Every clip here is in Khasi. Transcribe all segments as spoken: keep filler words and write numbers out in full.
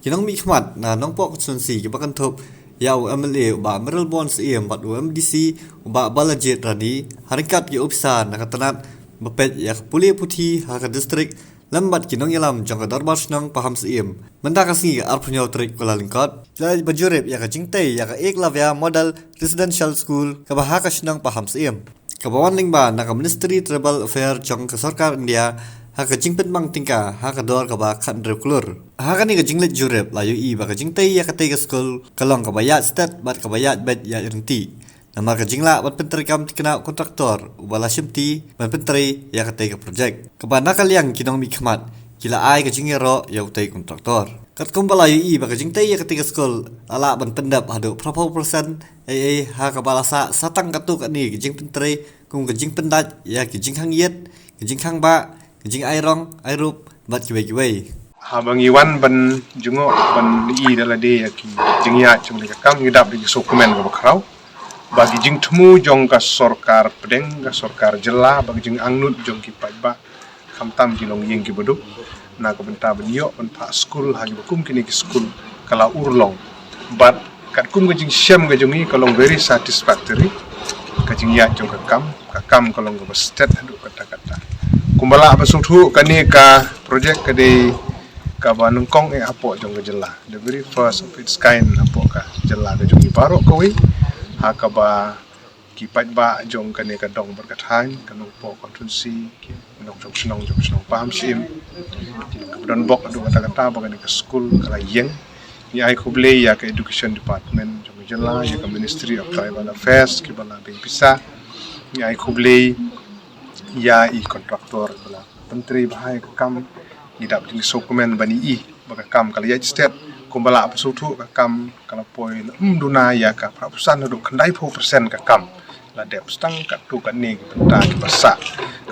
Ki nongmihkhmat na Nongpoh Constituency kiba kynthup ïa u M L A u Bah Mayralborn Syiem bad u M D C u Bah Balajied Rani, ha ryngkat ki ophisar na ka tnat ba peit ïa ka pule puthi ha ka district, lem bad ki nongïalam jong ka Dorbar Shnong Pahamsyiem, mynta ka sngi ka arphew hynñiew tarik Kyllalyngkot, ki la ban jurip ïa ka jingtei ïa ka Eklavya Model Residential School kaba ha ka shnong Pahamsyiem, kaba wan lyngba na ka Ministry Tribal Affairs jong ka Sorkar India, ha ka jingpynbang tyngka ha ka dor kaba khathynriew klur. Ha kane ka jingleit jurip la ïohi ba ka jingtei ïa katei ka skul ka long kaba ïaid stet bad kaba ïaid beit ïaid ryntih, namar ka jinglah ban pyntreikam thikna u kontraktor uba la shimti ban pyntrei ïa katei ka projek, kaba na ka liang ki nongmihkhmat ki la ai ka jingïaroh ïa utei u kontraktor. Katkum ba la ïohi ba ka jingtei ïa katei ka skul la lah ban pyndep haduh phraphew percent, ei ei ha kaba la sah sa tang katto katne ka jingpyntrei, kum ka jingpyndait ïa ki jingkhang ïit, ki jingkhang bah, ki jingai rong ai rup bad kiwei kiwei. Haba ngi wan ban jngoh ban ïohi da lade ïa ki jingïaid jong kane ka kam, ngi dap da ki sngewkmen kaba khraw ba ki jingthmu jong ka sorkar pdeng, ka sorkar jylla, bad ki jingangnud jong ki paidbah, khamtam ki longïing kiba duk, na ka bynta ban ïoh ban phah skul ha kiba kum kine ki skul ka la urlong. Bad katkum ka jingshem ka jong ngi ka long very satisfactory. Ka jingïaid jong ka kam, ka kam ka long kaba stet haduh katta katta. Kumba lah ba sngewthuh, kane ka projek ka dei kaba nyngkong eh hapoh jong ka jylla, the very first of its kind hapoh ka jylla ka jong ngi baroh kawei, ha kaba ki paidbah jong kane ka dong bad ka thaiñ, ka Nongpoh Constituency, ki nongjong shnong jong shnong Pahamsyiem, ki nong kaba don bok haduh katta katta ba kane ka skul ka la ïeng. Ngi ai khublei ïa ka Education Department jong ka jylla, ïa ka Ministry of Tribal Affairs kiba la beiñ pisa. Ngi ai khublei ïa i kontraktor ba la pyntrei bha ïa ka kam. Ngi dap da ki sngewkmen ban ïohi ba ka kam ka la ïaid stet. Kumba lah ba sngewthuh, ka kam ka la poi, la ym duna ïa ka phraphew san haduh khyndaiphew percent ka kam. La dep sa tang katto katne ki bynta kiba sah.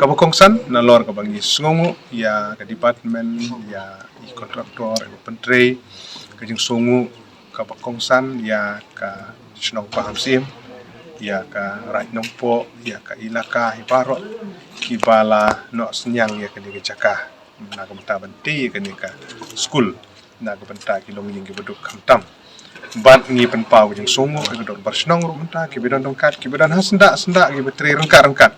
Kaba kongsan, nalor kaba ngi sngewnguh ïa ka department, ïa i kontraktor, ïa ka pyntrei, ka jingsngewnguh kaba kongsan ïa ka shnong Pahamsyiem, ïa ka Raid Nongpoh, ïa ka ilaka hi baroh kiba la noh synñiang ïa kane ka jaka na ka bynta ban tei ïa kane ka skul, na ka bynta ki longïing kiba duk khamtam. Bad ngi pynpaw ka jingsngewnguh ïa ka Dorbar Shnong ruh mynta, kiba don ryngkat, kiba don ha syndah syndah, kiba trei ryngkat ryngkat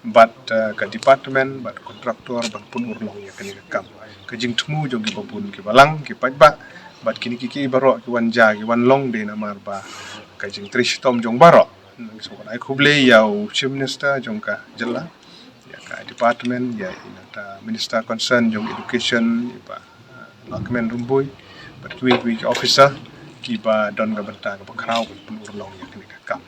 bad, eh, ka department bad kontraktor ban pynurlong ïa kane ka kam. Ka jingthmu jong kiba bun kiba lang, ki paidbah bad kine kiei kiei baroh ki wan jia ki wan long dei namar ba ka jingtrei shitom jong baroh. Ngi sngewbha ai khublei ïa u Chief Minister jong ka jylla, ïa ka department, ïa i nangta Minister concern jong Education, i Bah, eh, Lahkmen Rymbui, bad kiwei kiwei ki officer kiba don ka bynta kaba khraw ban pynurlong ïa kane ka kam.